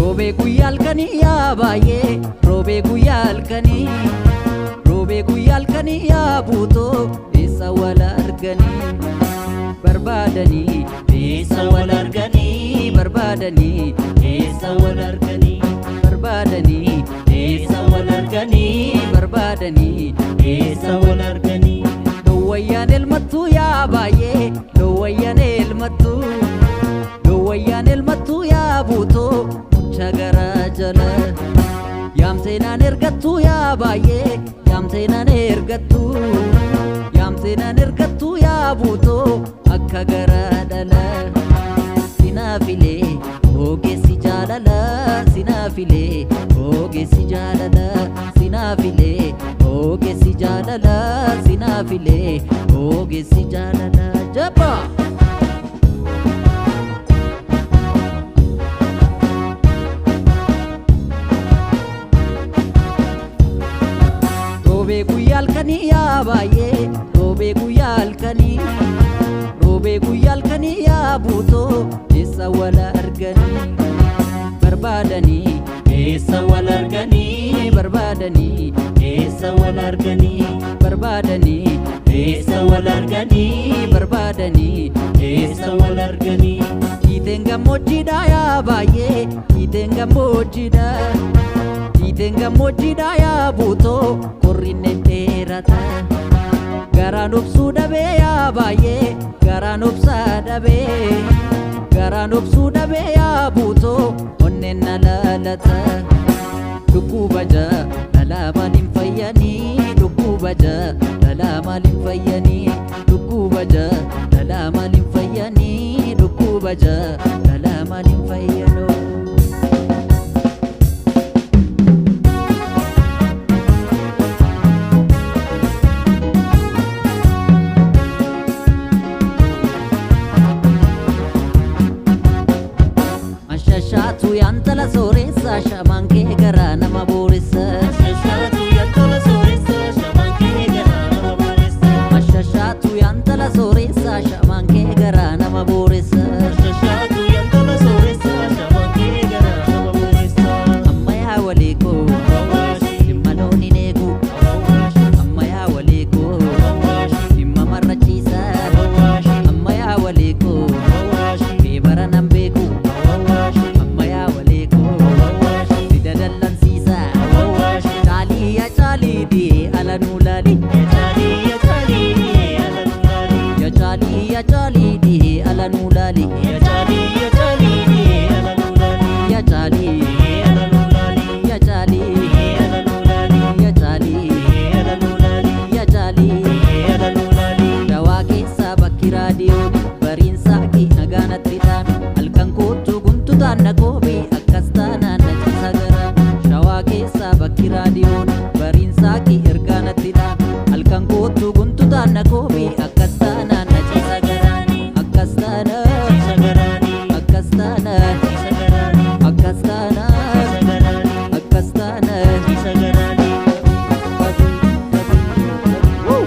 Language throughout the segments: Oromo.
Roobee guyyaa halkanii yaa baay'ee, roobee guyyaa halkanii, roobee guyyaa halkanii yaa buutoo, eessa wal arganii barbaadanii, eessa wal arganii barbaadanii, eessa wal arganii barbaadanii, eessa wal arganii barbaadanii, eessa wal arganii. Dowwayyaan elmattuu yaa baay'ee, dowwayyaan elmattuu, dowwayyaan elmattuu yaa buutoo, mucha garaa jala. Yaamseenaan ergattuu yaa baay'ee, yaamseenaan ergattuu, yaamseenaan ergattuu yaa buutoo, akka garaa dhala. Sinaafilee ogeessi jaalala, sinaafilee ogeessi jaalala, sinaafilee ogeessi jaalala, sinaafilee ogeessi jaalala. Jabaa! Roobee guyyaa halkanii yaa baay'ee, roobee guyyaa halkanii, roobee guyyaa halkanii yaa buutoo, eessa wal arganii barbaadanii, eessa wal arganii barbaadanii, eessa wal arganii barbaadanii, eessa wal arganii barbaadanii, eessa wal arganii. Hiiteen gammoojjiidha yaa baay'ee, hiiteen gammoojjiidha. Hiiteen gammoojjiidha yaa buutoo, qorrinne dheerata. Garaan obsuu dhabee yaa baay'ee, garaan obsaa dhabee, garaan obsuu dhabee yaa buutoo, onneen na laalata. Dhukkuba jaalalaa maaliin fayyanii, dhukkuba jaalalaa maaliin fayyanii, dhukkuba jaalalaa maaliin fayyanii, dhukkuba jaalalaa maaliin fayyanoo. Ashashaatu yaantala sooressa, shamaan kee garaa nama booressa. Ashashaatu yantala sooressa, shamaan kee garaa nama booressa. Ashashaatu yaantala sooressa, shamaan kee garaa nama booressa. Ashashaatu yantala sooressa, shamaan kee garaa nama booressa. Amma yaa walii koo, Awwaashi, dhimma loon hin eegu. Awwaashi, Amma yaa walii koo, Awwaashi, dhimma marrachiisa. Awwaashi, Amma yaa walii koo, Awwaashi, kee bara nan beeku. Awwaashi, Amma yaa walii koo, Awwaashi, si dadallansiisa. Awwaashi. Caalii yaa caalii dhiyee ala nuu laali. Yachaalii yachaalii dhiyee ala nulaali. Yaa caalii yaa caalii dhiyee ala nuu laali. Yachaalii yachaalii dhiyee ala nulaali. Yaa caalii, Dhiyee ala nulaali. yaa caalii, Dhiyee ala nulaali. yaa caalii, Dhiyee ala nulaali. yaa caalii. Dhiyee ala nulaali. Shawaa keessaa bakki raadiyoon bariinsaa ki nagaanatti dhaame, halkan kootu guntutaan na koobii, akkas taanaan na ciisa garaan. Shawaa keessaa bakki raadiyoon bariinsaa ki ergaanatti dhaame, halkan kootu guntutaan na koobii, akkas taanaan na ciisa garaan, akkas taanaan, Ciisa garaani. akkas taanaan, Ciisa garaani. akkas taanaan, Ciisa garaani. akkas taanaan. Ciisa garaani. Woo!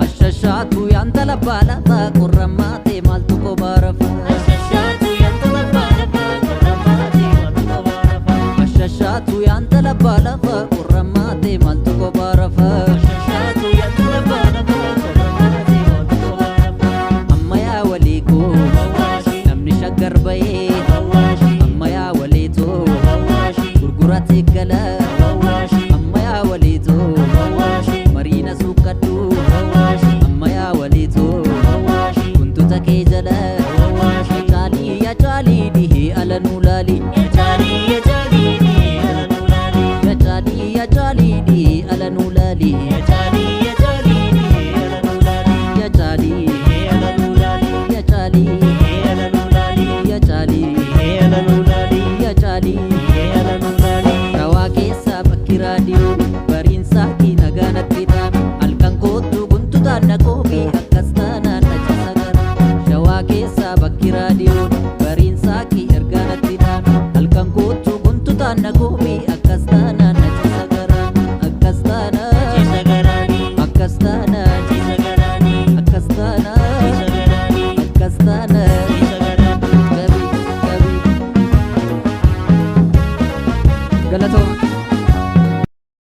Ashashaatu yaantala baalataa, qorramaa ta'e maaltu kophaa rafa? Ashashaatu yantala baalafa, qorramaa ta'e maaltu kophaa rafa? Ashashaatu yaantala baalataa, qorramaa ta'e maaltu kophaa rafa? Ashashaatu yantala baalafa, qorramaa ta'e maaltu kophaa rafa? Amma yaa walii koo, Awwaashi, namni shaggar bahee, Awwaashi, amma yaa waliitoo, Awwaashi, gurguratee gala, Awwaashi, amma yaa waliitoo, Awwaashi, mariina suuqadhu, Awwaashi, amma yaa waliitoo, Awwaashi, guntuta kee jala. Awwaashi. Caalii yaa caalii dhihee ala nuu laali. Yachaalii yachaalii dhiyee ala nulaali. Yaa caalii yaa caalii dhihee ala nuu laali.